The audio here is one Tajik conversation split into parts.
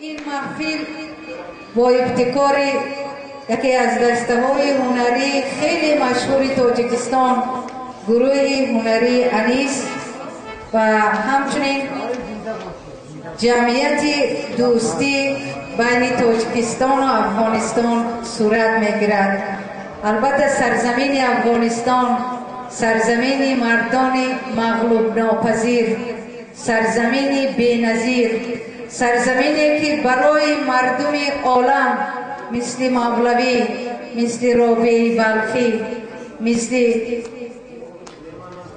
Ин маҳфил бо ибтикори яке аз дастаҳои ҳунарии хеле машҳури Тоҷикистон, гурӯҳи ҳунарии Анис ва ҳамчунин ҷамъияти дӯстӣ байни Тоҷикистону Афғонистон сурат мегирад. Албатта, сарзамини Афғонистон сарзамини мардони мағлубнопазир, сарзамини беназир, сарзамине ки барои мардуми олам мисли Мавлавӣ, мисли Робеи Балхӣ, мисли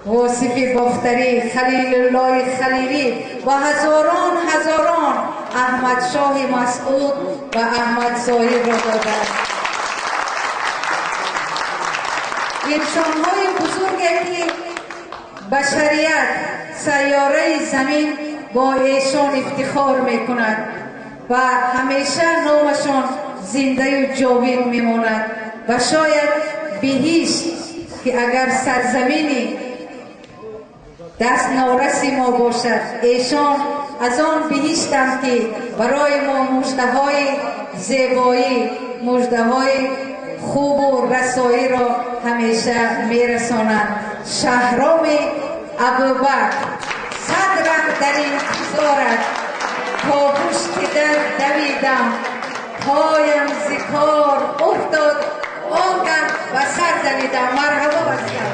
Восифи Бохтарӣ, Халилуллоҳи Халилӣ ва ҳазорон ҳазорон Аҳмадшоҳи Масъуд ва Аҳмад Зоҳирро додааст. Инсонҳои бузурге ки башарият, сайёраи замин бо эшон ифтихор мекунад ва ҳамеша номашон зиндаю ҷовид мемонад ва шояд биҳишт ки агар сарзамини даст нораси мо бошад, эшон аз он биҳиштанд ки барои мо муждаҳои зебоӣ, муждаҳои хубу расоиро ҳамеша мерасонанд. Шаҳроми Абубакр сад раҳ дар интизорат, то пушти дар давидам, поям зи кор уфтод, он гаҳ ба сар давидам. Марҳабо ба سر.